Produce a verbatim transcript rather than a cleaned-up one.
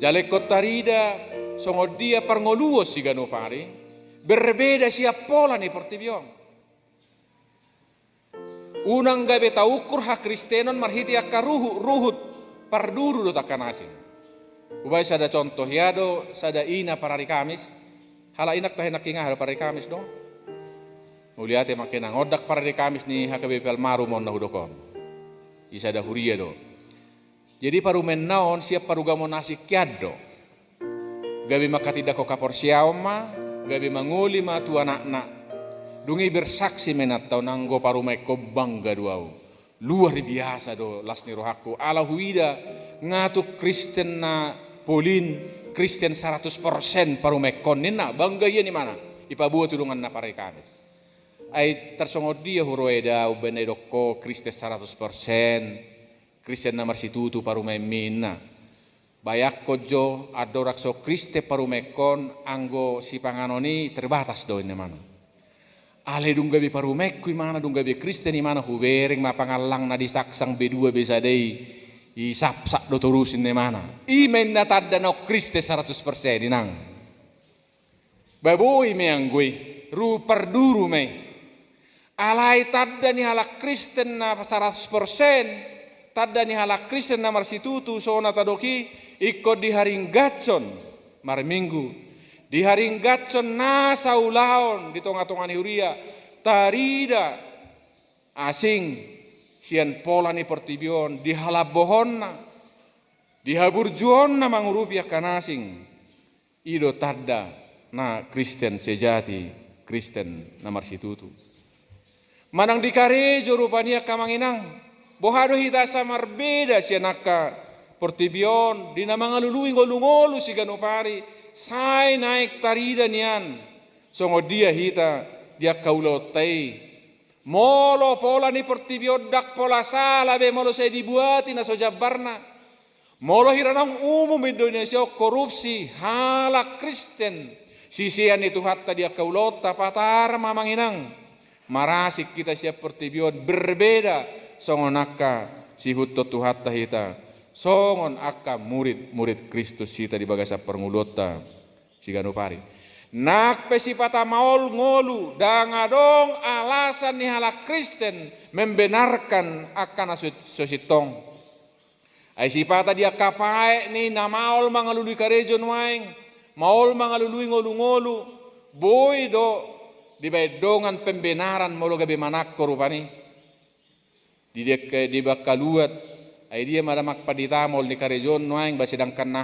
Jala ingkon tarida songon dia parngoluon siganup ari, berbeda sian pola ni portibi on. Unang gabe taukur hakristenon marhite angka ruhut, ruhut parduru dohot angka na asing. Hubaen sada contoh, ia do sada ina parari Kamis, halak ina tahe nangkin aha do parari Kamis do. Mauliate ma angka inang, on ndang parari Kamis ni H K B P almarhum on na hudok on. I sada huria do. Jadi parumaenna on sian parugamon asing hian do. Gabe manghatindanghon haporseaon ma, gabe mangoli ma tu anakna. Dung i bersaksi ma inanta on, anggo parumaenkon bangga do ahu. Luar biasa do las ni rohangku ala huida nga tung Kristen na polin, Kristen saratus persen parumaenkon ninna, bangga ia imana. Ipaboa tu donganna parari Kamis. Ai tarsongon dia huroha i da umbaen na didok ho Kristen saratus persen, Kristen na marsitutu parumaenmi ninna. Bayangkon jo andorang so Kristen parumaenkon, anggo sipanganon i terbatas do ninna imana. Alai dung gabe parumaenku imana, dung gabe Kristen imana, hubereng ma pangallangna disangsang be dua be sada i, isapsap do torus ninna imana. I ma inna tanda naung Kristen saratus persen inang. Ba boi ma anggo i, ruhut parduru ma i. Alai tanda ni halak Kristen na saratus persen, tanda ni halak Kristen na marsitutu songon na tadok i, ingkon diharinggatshon marminggu, diharinggatshon nasa ulaon di tongatonga ni huria, tarida asing sian pola ni portibi on, dihalambohonna, dihaburjuonna mangurupi angka na asing. I do tanda na Kristen sejati, Kristen na marsitutu. Manang di karejo rupani angka amang inang, boha do hita asa marbeda sian angka portibi on, di na mangalului ngolungolu siganup ari, sai naeng tarida nian songon dia hita di angka ulaonta i. Molo pola ni portibi on ndang pola sala be molo sai dibuati na so jambarna. Molo hira naung umum Indonesia on korupsi, halak Kristen sisean ni Tuhanta di angka ulaonta, patar ma amang inang. Marasing hita sian portibi on, berbeda songon angka siihuthon Tuhanta hita, songon angka murid-murid Kristus hita di bagasan parngoluonta siganup ari. Nang pe sipata maol ngolu, ndang adong alasan ni halak Kristen membenarkan angka na so, so sintong. Ai sipata di angka paek ni na maol mangalului karejo nuaeng, maol mangalului ngolungolu, boi do dibaen dongan pembenaran molo gabe manangko rupani. Di, di angka luat, ai dia ma damang pandita maol ni karejo on nuaeng, ba sedangkan na